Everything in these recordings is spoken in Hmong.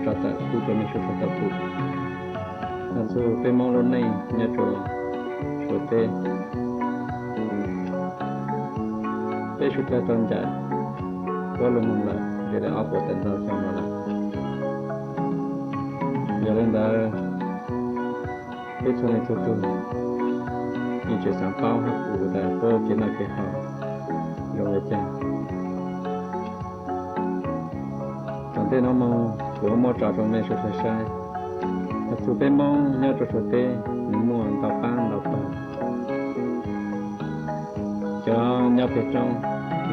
tso tawm pub rau mej suav dlawg tau pum. Los txug peb Moob lub neej nyob rua Suav teb. Peb suav dlawg rau ncaim puab lug moog lawm ntshe le ob puas tawm ntau xyoo no lawm. Yog le ntawd, peb txhua leej txhua tug yeej tseem xaav paub hab kuv tas puab kev noj kev haus zoo le caag. Tom ntej no moog kuv muab tso rau mej suav dlawg saib. Los txug peb Moob nyob rau Suav teb, nws muaj ntau paab ntau pawg. Cov nyob peg roob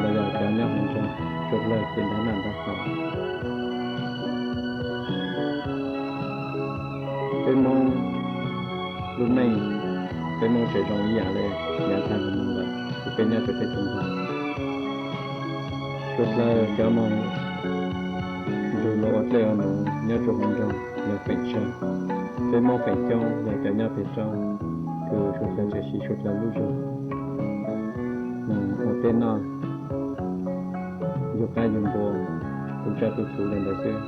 los yog cov nyob huv nroog, suav dlawg kev ntaag noj ntaag haus. Peb Moob lub neej, peb Moob tseem zoo ib yaam le yav taag lug moog lawm, kuv peb nyob rua teb chaws Nplog. Suav dlawg cov moog nrug luas ua dlej ua num nyob rua huv nroog yog feem tsawg. Peb Moob feem coob yog cov nyob peg roob, kws suav dlawg tseem siv suav dlawg lub zog moog ua teb noj, yug qaib yug npua, tu tsaj tu txhuv le ntawd xwb.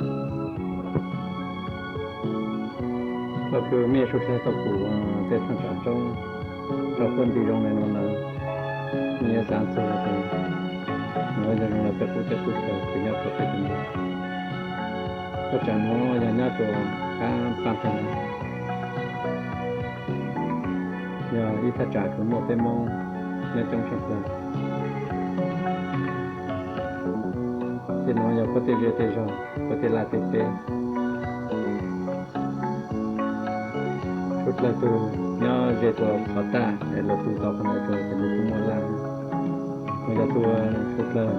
Koj kws mej suav dlawg tau pum tej thaaj tsam roob rau puab nti zoo le nuav lawm, mej yuav xaav txug tas nuav yog zoo le peb qub teb qub chaw kws nyob rua peb teb Nplog. Thaj tsam nuav yog nyob rua qab paj tag, yog ib thaj tsam kws muaj peb Moob nyob coob tshaj plawg. Tej nuav yog puab tej zej tej zog, puab tej laj tej teb. Suav dlawg tug nyob ze rua qhov tag es luas tu tau qhov ntawd rua ces nws kuj muaj laj. Ho yog tug suav dlawg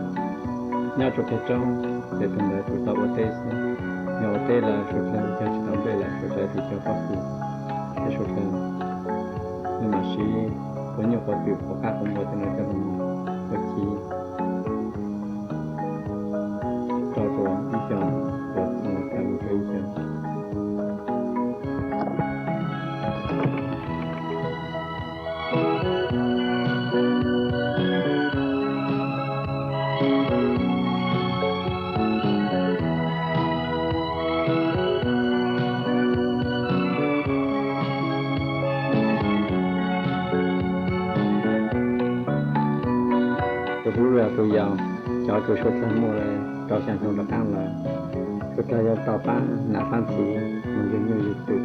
nyob rua peg roob ces tug ntawd tsuas tau ua teb xwb. Yog ua teb lawm suav dlawg cog tsis tau nplej lawm, suav dlawg tsis cog pob kws, ces suav dlawg nws mam siv quav nyuj quav twm quav qab quav npua tej no coj lug ua chiv rau rua ib xyoos, rau txhua tag lug rua ib xyoos. Tus hlub los tus yau, cov kws suav dlawg muaj le rau xyaa xyoo rov qaab lawm, suav dlawg yuav tau paab nam paab txiv moog yug nyuj yug twm,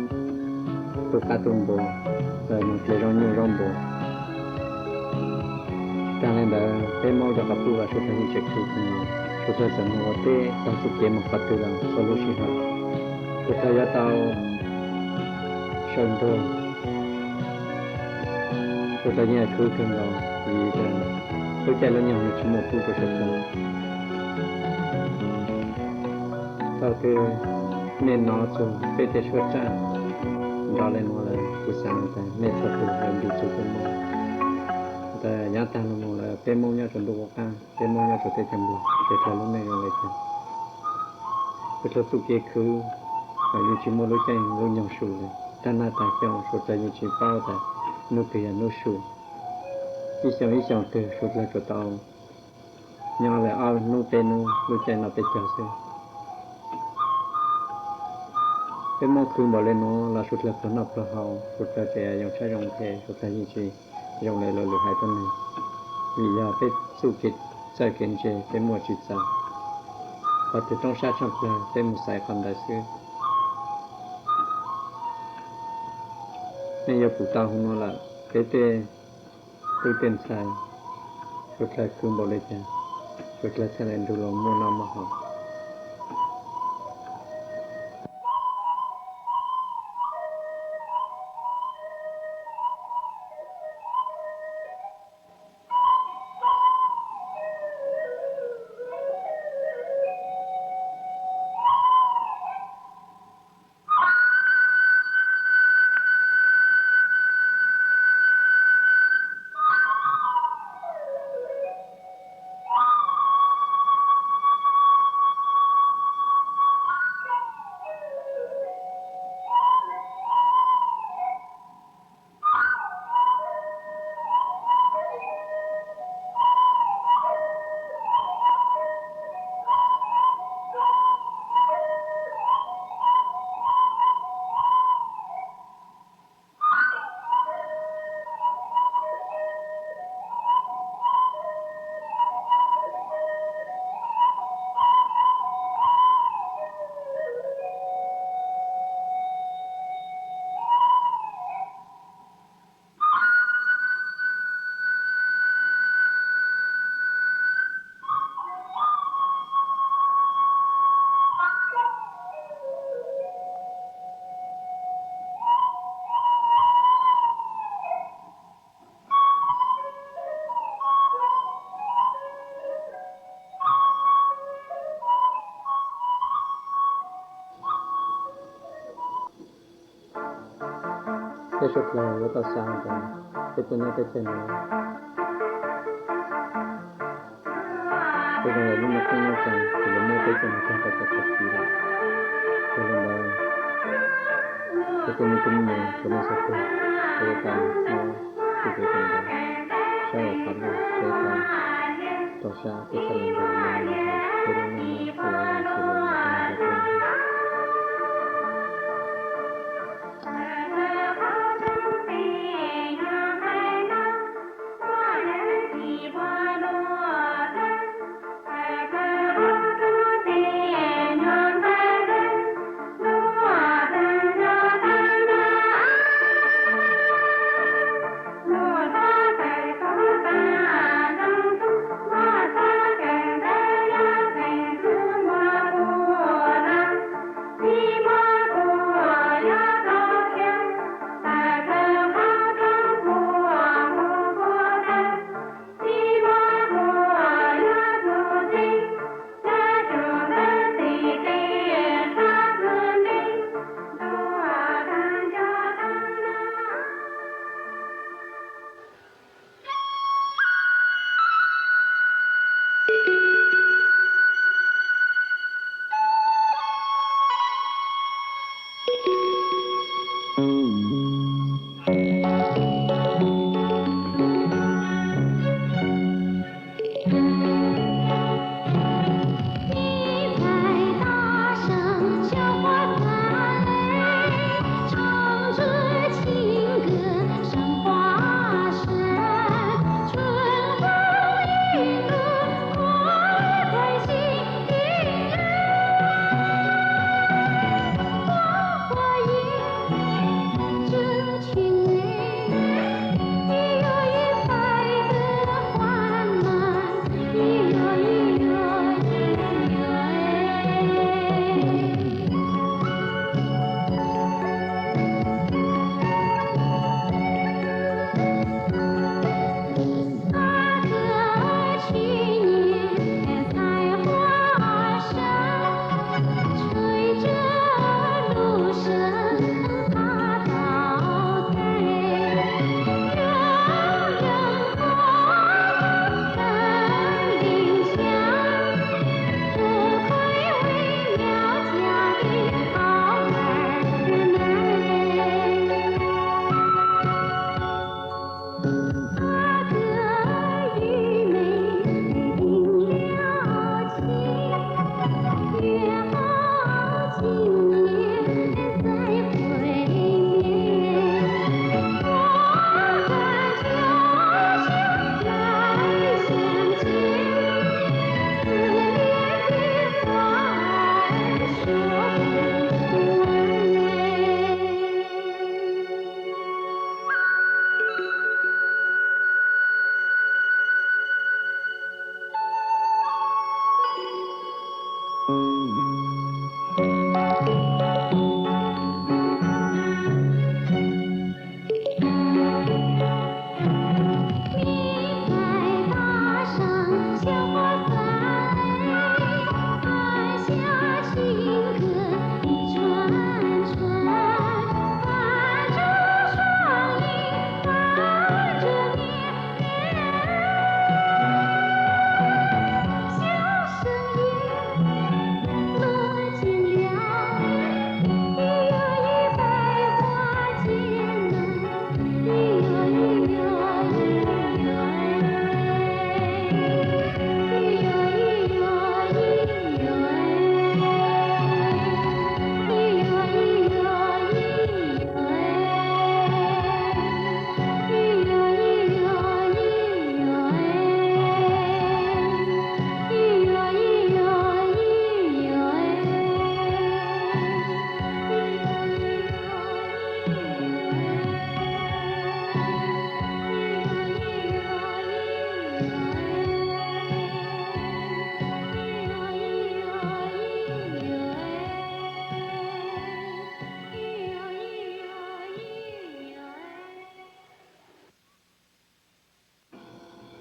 tu qab tu npua, moog dle zaub nyuj zaub npua. Taag le ntawd peb Moob cov quas puj los suav dlawg yeej tseem khwv kawg nkaus, suav dlawg txawm moog ua teb taag txuj kev moog qhov twg los txhua lub sij hawm suav dlawg yuav tau sawv ntuag. Suav dlawg yeej khwv kawg nkaus vim lub caij lub nyoog nws tsis muaj pub rua suav dlawg. Thaum twg mej nov txug peb tej suab tsaj nrov le nuav lawm, kuv xaav tas mej txhua tug yuav npis txug peb Moob. Tas yav taag lug moog lawm peb Moob nyob rua ntuj qub qaab, peb Moob nyob rua teb chaws Nplog, suav dlawg lub neej zoo le caag, suav dlawg txuj kev khwv los yeej tsis muaj lub caij lub nyoog su le. Taag nag taag xyoo suav dlawg yeej tsis paub tas nub twg yog nub su. Ib xyoos ib xyoos twg suav dlawg tsuas tau nyob le ob nub peb nub lub caij noj peb caug xwb. Peb Moob khwv npaum le nuav los suav dlawg pluag noj pluag haus, suav dlawg tseem yoo tshaib yoo phem, suav dlawg yeej tsis zoo le luas lwm haiv tuab neeg, vim yog peb txuj kev txawj kev ntse peb muaj tsis txaus. Qhov twg roob sab tshaaj plawg peb moog xaiv qhov ntawd xwb. Nej yuav pum tau hov nuav lawm, peb tej tub tej ntxhais, suav dlawg khwv npaum le caag, suav dlawg txhaj le nrug luas muaj noj muaj haus. Peb suav dlawg yuav tau xav ntawd, peb tuaj nyob teb chaws no, peb zoo li lub no peb nyob tsees, ces lawv muab peb coj mus tag rau cov tag kis lawm. Yog li ntawd, peb tej me tub me nyuam cov neeg xov tooj, peb yuav tau nyob txhua txhua tus ntawd, saib ua qhov loj, peb tau rau sab peb txhaj le ntawd no, peb lub neej nyob peb yuav zoo xws li tus neeg nyob rau peb.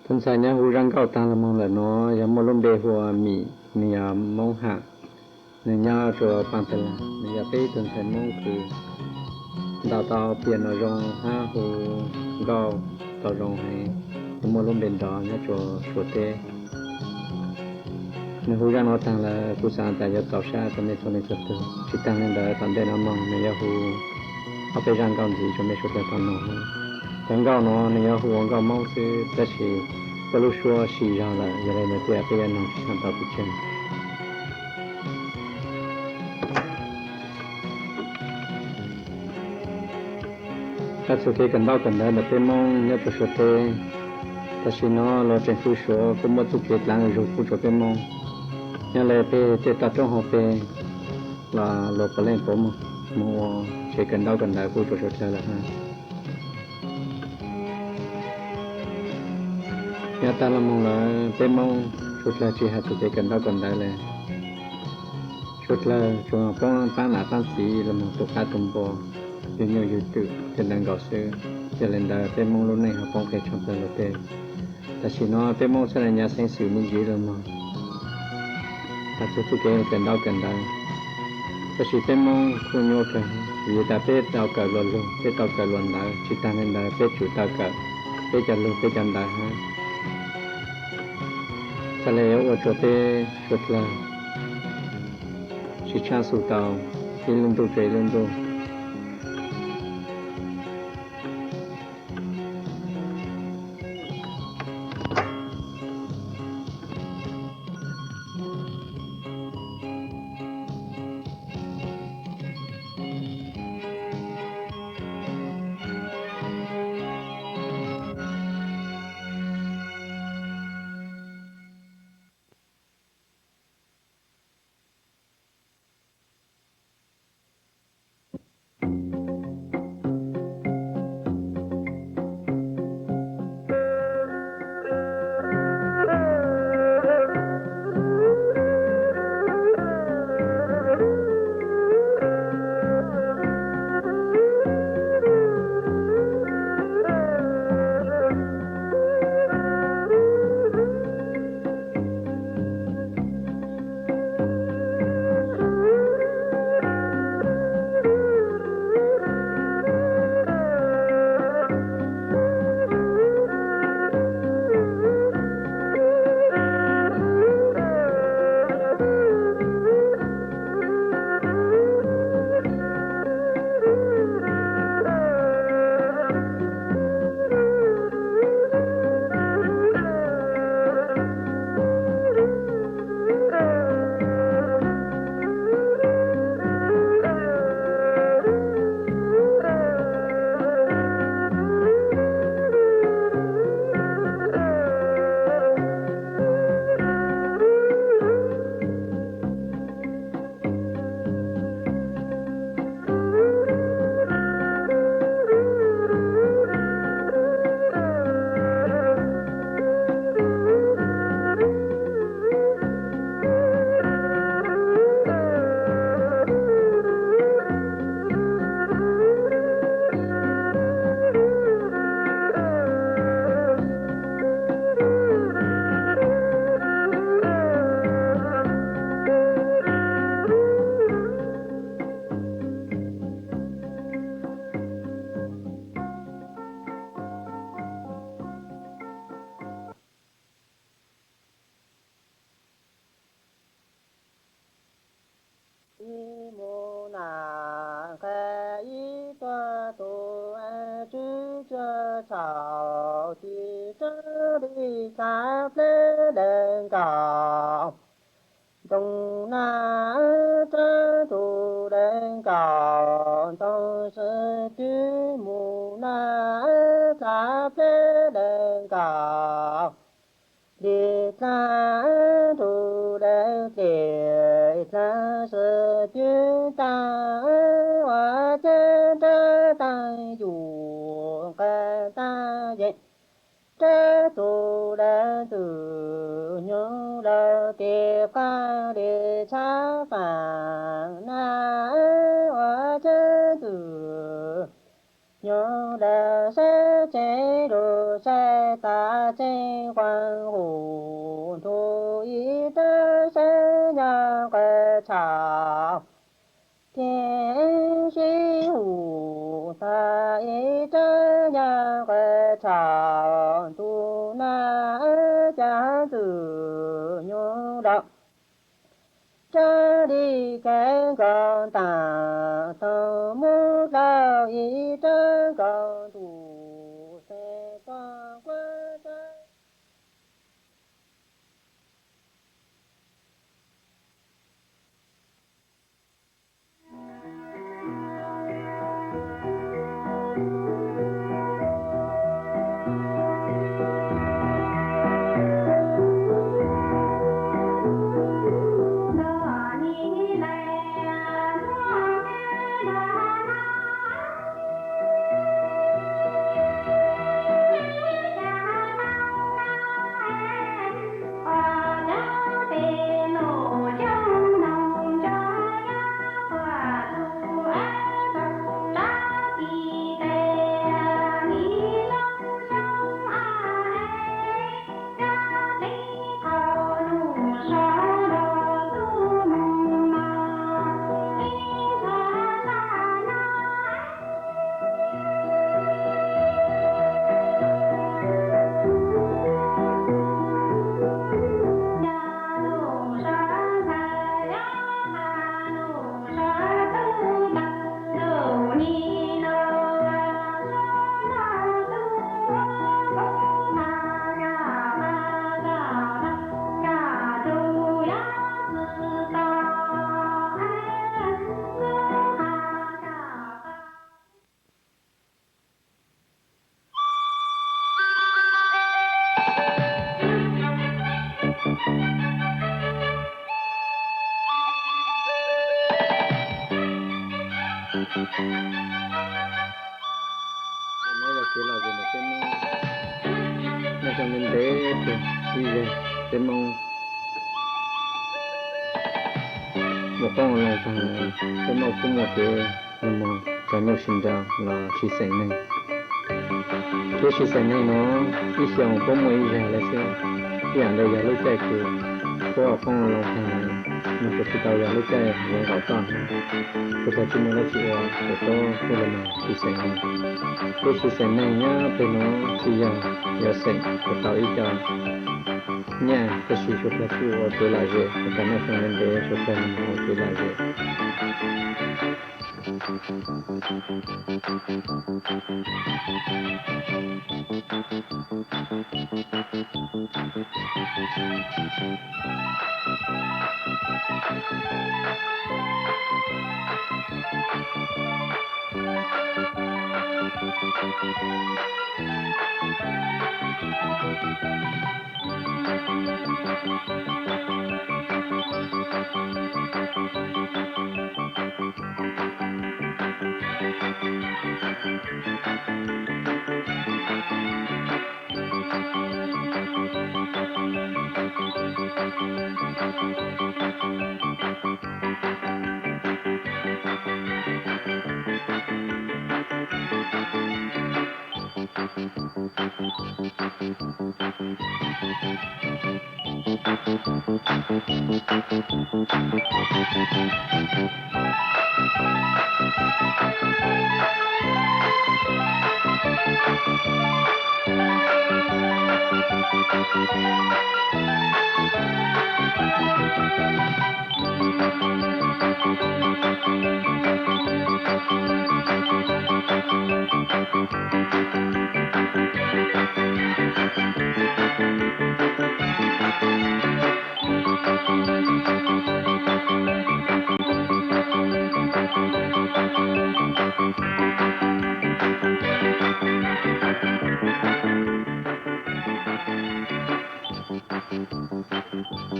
Tus ntxhais nyob hu zaj nkauj tag los mus lawm no yog muaj lub npe hu ua Mim, nws yog Hmoob Ham, nws nyob rua Paas Tha Las, nws yog peb ib tug ntxhais Hmoob kws ntaus tau pianos zoo hab hu nkauj tau zoo heev, nws muaj lub npe nrov nyob rua Suav teb. Nws hu zaaj nuav taag lawm kuv xaav tas yuav txaus sab rua mej txhua leej txhua tug. Tsi taag le ntawd tom ntej nuav moog nws yuav hu ob peb zaaj nkauj ntxiv rua mej suav dlawg tau noog. Cov nkauj nuav nws yuav hu ua nkauj Moob xwb tab sis puab lub suab sim zog lawm, yog le ntawd thiaj peb yuav noog tsi tshua tau pes tsawg. Has txug kev kawm ntaub kawm ntawv ntawm peb Moob nyob rua Suav teb, tam sim no luag tseem fwj Suav kuj muab txuj kev dlaav zug pub rua peb Moob. Nyob le peb tej toj roob hauv peg los luag puav leej puav moog ua tsev kawm ntaub kawm ntawv pub rua suav dlawg lawm hab. Nyob taag los moog lawm peb Moob suav dlawg tsi has txug kev kawm ntaub kawm ntawv le. Suav dlawg tsuas paab paab nam paab txiv los moog tu qab tu npua, yug nyuj yug twm tej ntawd nkaus xwb. Yog le ntawd peb Moob lub neej ho poob qhe tshaj plawg luag tej. Tam sim no peb Moob txhaj le nyav xeeb xwm me ntsis los moog has txug txuj kev kawm ntaub kawm ntawv. Tab sis peb Moob kuj nyuaj kawg vim tas peb tau kawm luag lug, peb tau kawm luag ntawv, tsi taag le ntawd peb tsum tau kawm peb cov lug peb cov ntawv hab. Txhaj le yuav ua rua peb suav dlawg tsi tshaaj xu tau ib lub ntuj rua ib lub ntuj. Ib mus na nqa ib tuag tus tswb cuag txhaum tis tsab li txav pleb dawb nkaus. Ntoo na tsab tus dawb nkaus, ntoo sib twb mus na txav pleb dawb nkaus. Li dlaab tug dawb dlej dlaab sib twb taag, ua ceb rab taag yus nqaa taag yeej. Rab tug dawb txwm nyoog lawm tes qaab li tshab faam na, ua ceb txwm nyoog lawm saib tsev lug saib taag tseeb quas hum ntug ib rab saib nyob nqaa tshau. Tes sib hum Ntuj na, cas txwm nyob dawb, rab li kev nkaus ntam, tau muab dawb ib rab nkaus ntuj, xeev toj kuab rab. Nyob zoo kev lom zem ntawm peb Hmoob, nyob zoo ntev ntev tus ib zag peb Hmoob mus qoob ua loo tag lawm, peb Hmoob kuj muaj kev los mus txog nyuj si nraus los siv xeem neeg. Kev siv xeem neeg no ib xyoos puab muaj ib zag lawm xwb, ib yam ntawd yog lub caij kws puab ua qoob ua loo tag lawm, nws tsuas tsis tau yog lub caij yuav nkaum toj, tsuas yog tsis muaj dab tsi ua ces puab kuj los mus siv xeem neeg. Kev siv xeem neeg nyob pem no tsis yog yuav xeem kom tau ib co nyiaj, tab sis suav dlawg kuj ua kev lom zem, ua kom noj foob ntev ntev, suav dlawg los mus ua kev lom zem.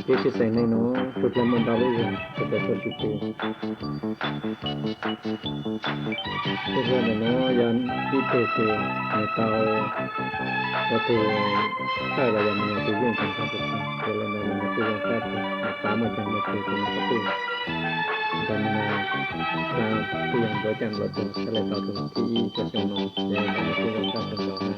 Kev siv xeem neeg no tsuas yog muaj ntau lub zog, tsuas yog txog sib tw. Lub zog ntawm no yog ib tug tus nws tau ua tus thawj los yog nws yog tus yeej tag nrho, ces los ntawd nws kuj zoo kab tag, nws pab muaj coob muaj tug tus nws qhov twg. Ntawm no xav twb yog npluav caj npluav tug, xav li tau tus thib ib rau xyoo no, ces ntawm no kuj zoo kab tag nrho na.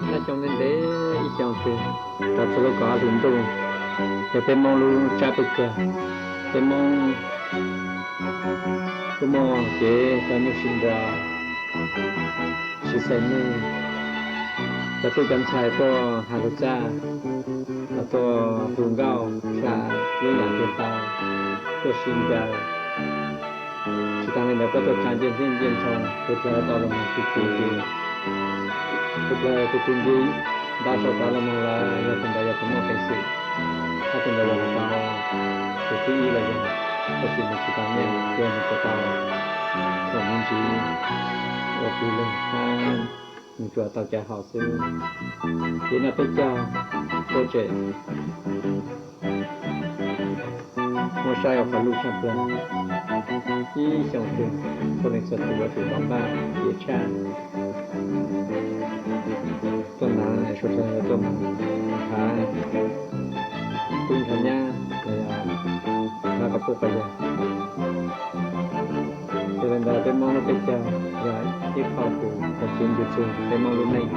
Noj xyoo ntev ntev ib xyoos twg rau txhua lub kaum ob hlis ntuj, yog peb Hmoob lub tsab peb caug, peb Hmoob kuj muaj kev cov nyuj sib nra, sib xaiv neeg, cov tub cov ntxhais tuaj has lus txaj, los tuaj hu nkauj tham lub yam tiag tau, tuaj sib ncaws. Tsis tas li ntawd puab tuaj tsa ncej ncej ncej ntsoo, tus dlawg tau los mus tus twg nce, tus dlawg tus twg nce ntau sau tau los mus los yog tus ntawd yog tus muaj peev xwm, hab tus ntawd yog tus tau tus thib ib los yog, tab sis nws tsis tau nyiaj, ces nws tsuas tau thaum me ntsis ua pw leeg hab nws tsuas tau cawv haus xwb. Ces noj peb caug tuaj tsem, muab saib ua qhov luj tshaj plawg. Ib xyoos twg txhua leej txhua tus yuav tsum tau npaj kev tshaj, tuaj nav suav dlawg tuaj mus nrhav tub nrhav nyab los yog nrhav quas puj quas yawg. Yog li ntawd peb Moob lub peb caug yog ib qho kws tau cev ncu txug peb Moob lub neej.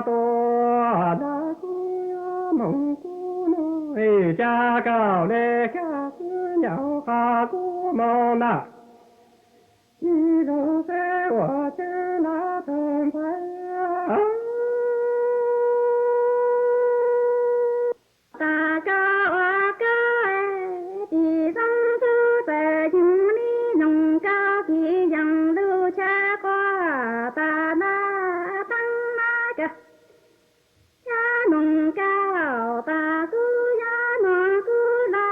Tuaj na kuv yuav moog kuv nuav, ib cag kaum le xya xwb nyaum qhov kuv moog na. Ib lug seb ua tseeb na tug ntxhais. Tag koj ua koj tim zoo txug txawm yug nij noog koj kis yeej lug chaw quas tas na teeb na koj. Yog moog koj tas kuv yog moog kuv los,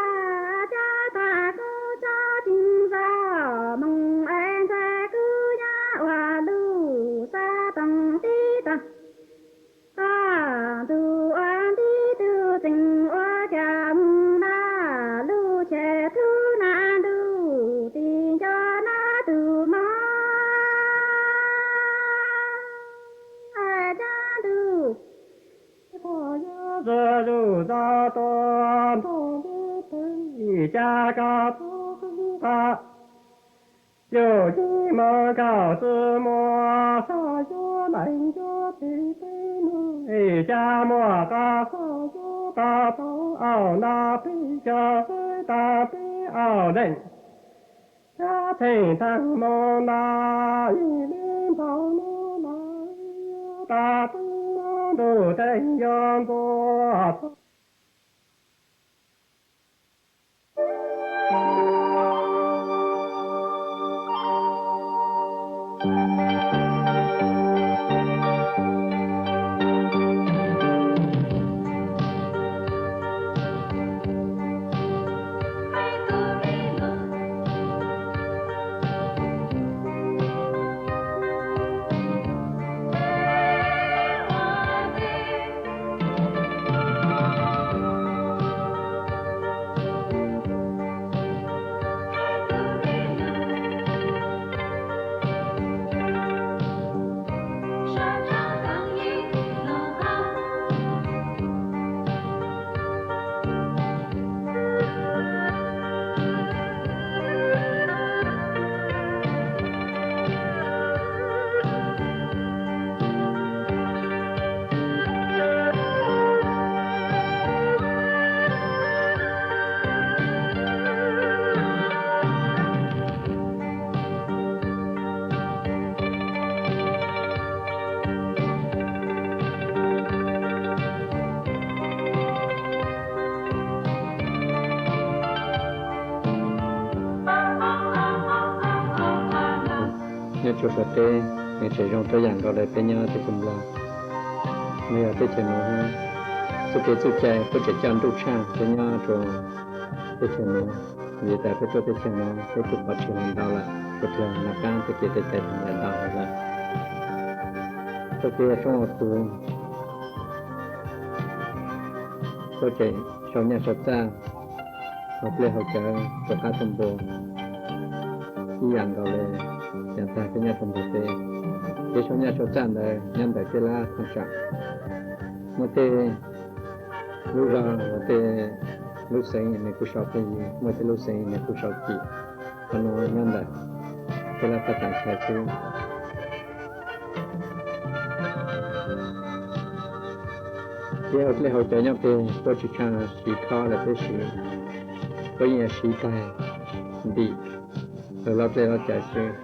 cov tag kuv tso tseg zog moog es ntxhais kuv yog ua lug xav toom tib toom. Koj ntuj ua ntij tug tseem ua cas moog na, lub tsheb tug na ntuj tim nco na tug moog caj ntuj. Koj yog zuj zus zov tua nrog lub teeb ib cag koj txhob qw nqa. Yug yim moog kaum txwm muaj xog yuav leej yuav txim peb nuav, ib cag muaj qhov xog yuav qhov tau auj na peb xyov xwb tas peb auj leej. Cov theej tag moog na ib lub npaum nuav na, tas tub ntuj teej yuav ntuag txog. Nyob rua Suav teb, nws tseem zoo txhua yaam nkaus le peb nyob teb chaws Nplog. Nws yog teb chaws nuav, txuj kev txuj cai puab tseem coj nruj tshaj peb nyob rua teb chaws nuav. Vim tas peb tuaj teb chaws nuav peb kuj pov tseg ntau lawm, tsuas yog nov qaab tej kev cai tau ntau lawm. Txuj kev yog tshoob ua kuv, puab tseem sau nyaj sau txaj, haus dlej haus cawv rua qab rua npua ib yaam nkaus le yaam tag peb nyob rua npua teb. Kev sau nyaj sau txaj ntawd nyob ntawm tej lab thaj tsam, muaj tej lub zog los tej lub xeev nws kuj sau pheej yig, muaj tej lub xeev nws kuj sau kim. Qhov nuav nyob ntawm tej lab thaj tsam ntawd xwb. Kev haus dlej haus cawv nyob peg puab tsis tshua siv khob lawm tab sis puab yeej yuav siv taig ntim lug lov dlej lov cawv xwb.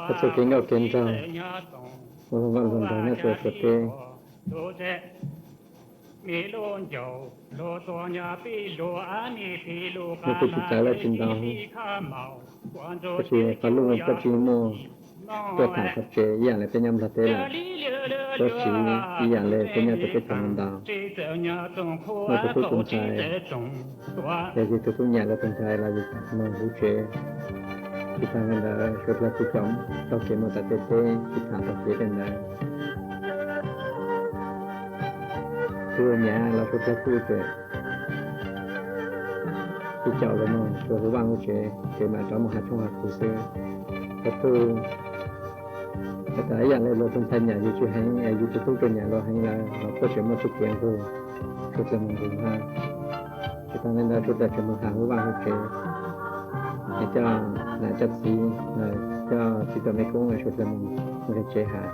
Txuj kev nkauj kev nraug ua luag npau luag nraug nyob rua Suav teb. Nws kuj tsis txawv lawm tsis ntau, tab sis qhov luj puab tsis muaj tuaj tham qhov tsev ib yaam le peb nyob Nplog teb lawm. Puab siv ib yaam le peb nyob rua teb chaws Nplog ntau. Muaj tus tub tus ntxhais, yog yug tug tub nyam los tus ntxhais los yug moog huv tsev. Tsis taag le ntawd suav dlawg kuj caum taug kev moog tom tej teb, tsis tham taug kev tej ntawd. Tub nyam los suav dlawg kuj tseem tsis caum lawv moog, tsuas huv vaaj huv tsev, tseem mam rov moog has tshoob has kws xwb. Cov tug, has tas ib yaam le luag tus ntxhais nyam yug tsis heev, yug tug tub tug nyam luag heev lawm los puab tseem muaj txuj kev nqug, suav dlawg moog nqug hab. Tsis taag le ntawd suav dlawg tseem moog has huv vaaj huv tsev. es coj nam coj txiv, coj txiv tus me koob sawv daws mus, mus tsev has.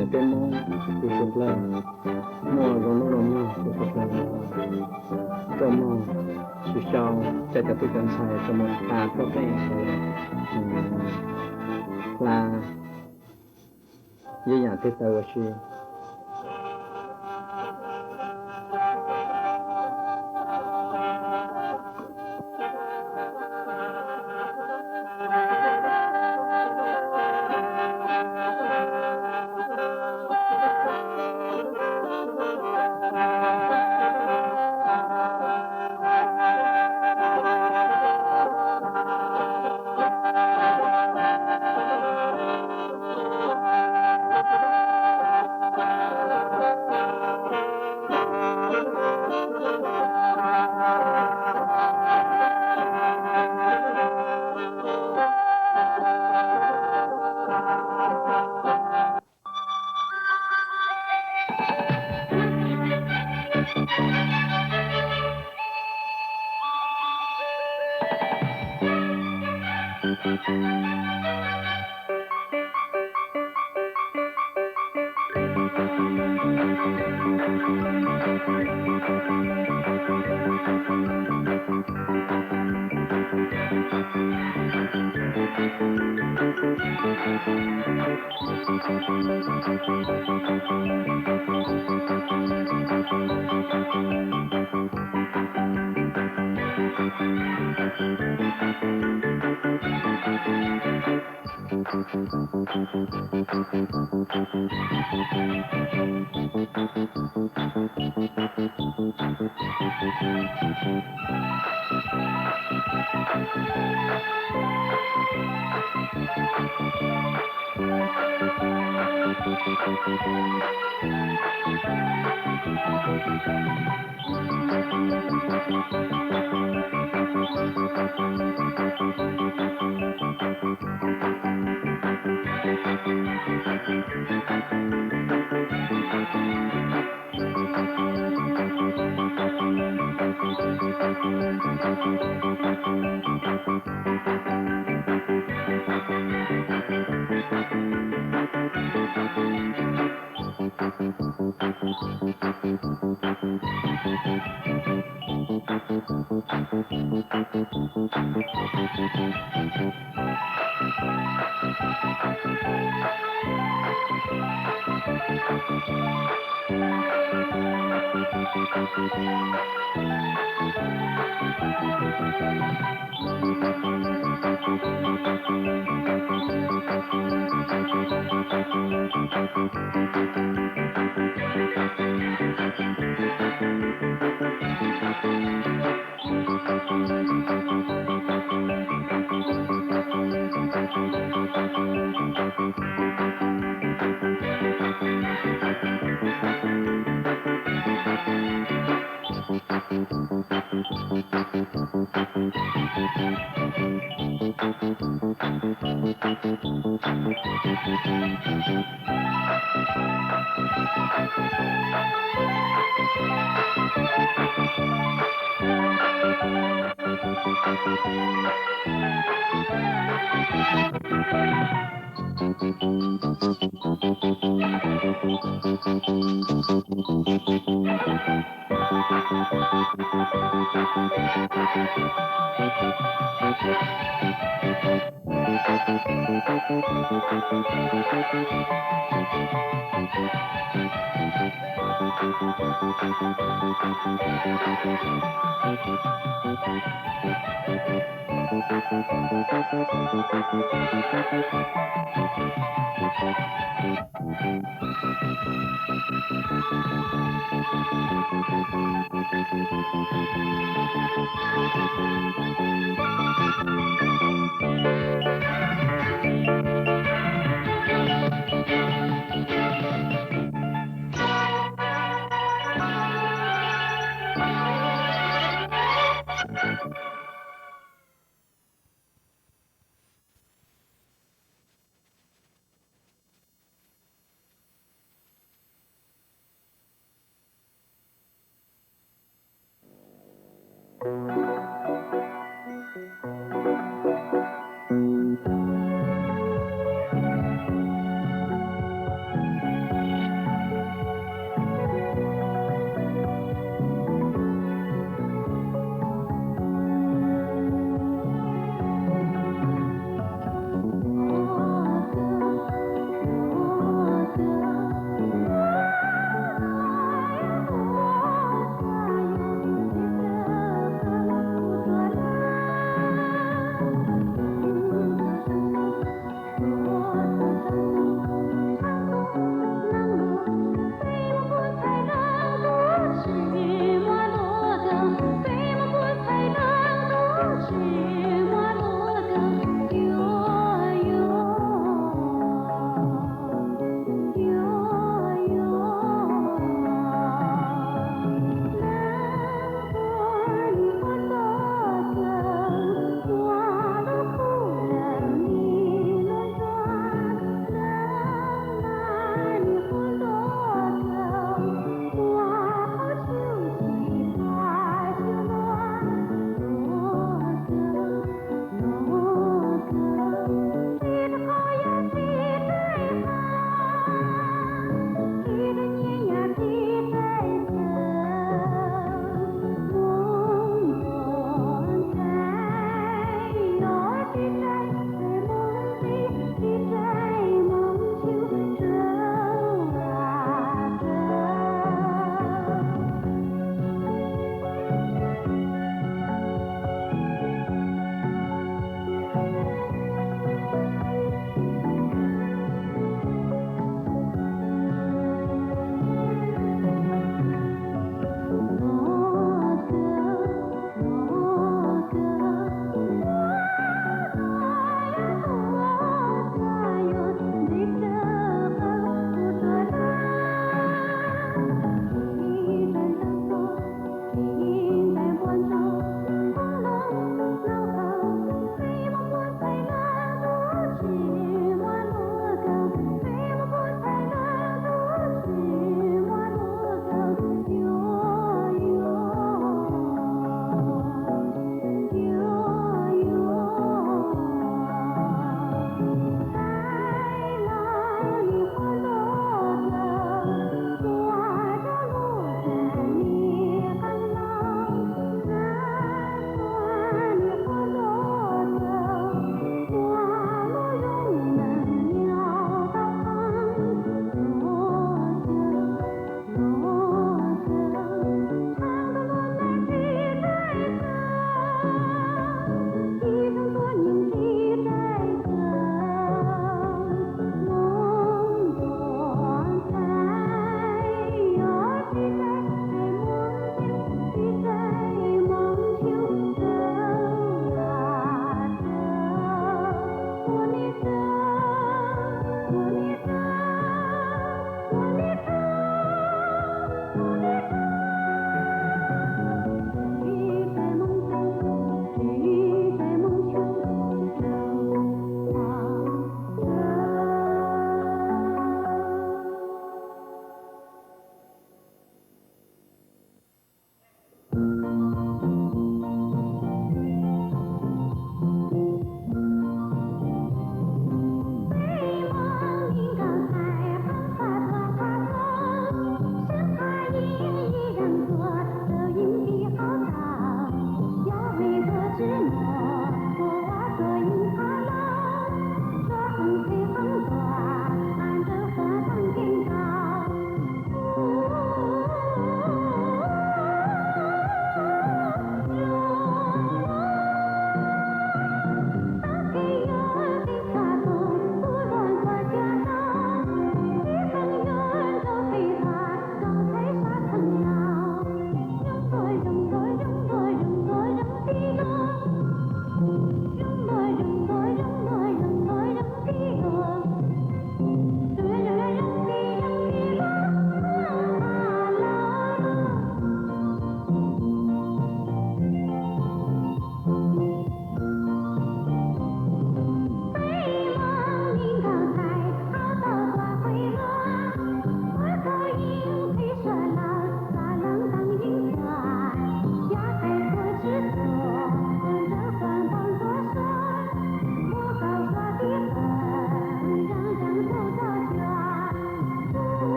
Yog peb Hmoob tus tshaj plaws, muaj zoo hnub zoo nyoog tus tshaj plaws, tuaj muag sib sau, coj cov tub cov ntxhais tuaj muag hla tuaj qeej, hla ib yam twg tau ua si.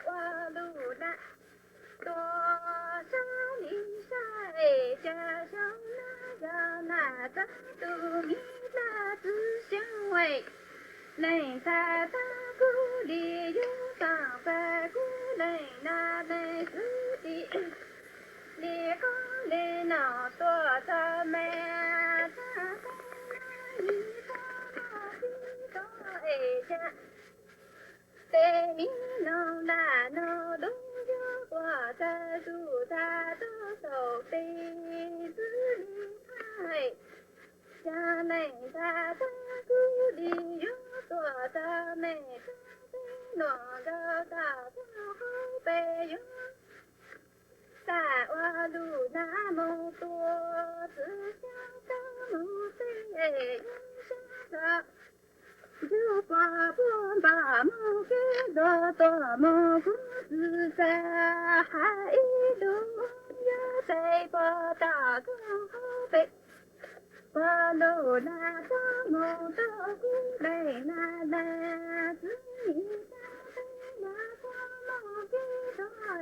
Ua lus na tuaj sab li sab es cas xyoo na yog nas txog tus me dab txwv xyoo es leej txhais tab kuv li yuav tau pab kuv leej nas leej xwb li li qoob li no tuaj txog me txhais tab kuv li yuav tau pab kuv leej nas es cas tej mi no nram no lub yuav ua txog tus txhais tab saum peb xwb li thaj cas leej txhais tab kuv li yuav tuaj txog me txhais tab no nkauj tau txog qhov peb yuav tau ua lus na mus tua txwv xyoo tau mus tej yuav sab txog ntsuj plig puag npam mus kev dua tuaj mus kuv txwv xav hais ib lus yuav tej puag tom koj qhov peb puag lus na txog mus tau kuv leej nas nas txwv nim tau tej na txog mus kev dua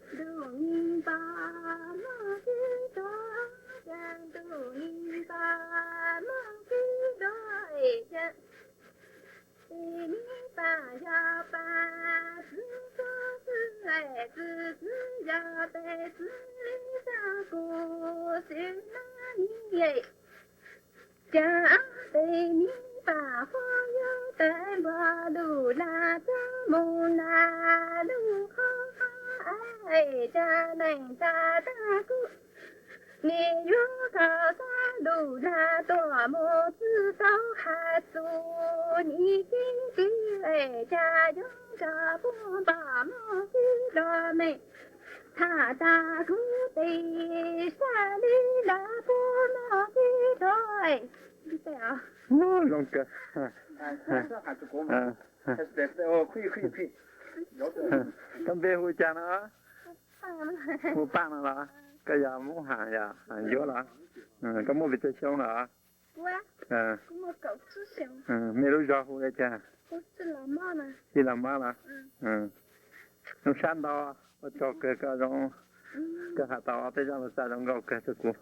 ntuj nim npam mus kev dua cas ntuj nim npam mus kev dua cas tej mi pam yog pam txwv txwv xwb es txwv txwv yog tej txwv li txog kuv xwb na nim cas tej mi pam qhuav yuav tej npog lus na txog mus na lub qhov es cas leej txhais tab kuv nim yuav tau xav lus na tuaj mus txwv tau hais txug nim kev twg es cas yuav nrog puag npam mus kev dua me tham tag kuv tej sab li lawv puag mus kev dua. Zoo kawg. Koj npe hu cas no? Hu Paj no los? Koj yog Hmoob Ham yom, Ham Yuav los? Koj muaj pes tsawg xyoo los? Mej lub zos hu li cas? Txij Los Mab los? Zoo sab ntau, ua tsaug kawg koj zoo, koj has tau ob peb zaj lus xav zoo nkauj kawg rau kuv.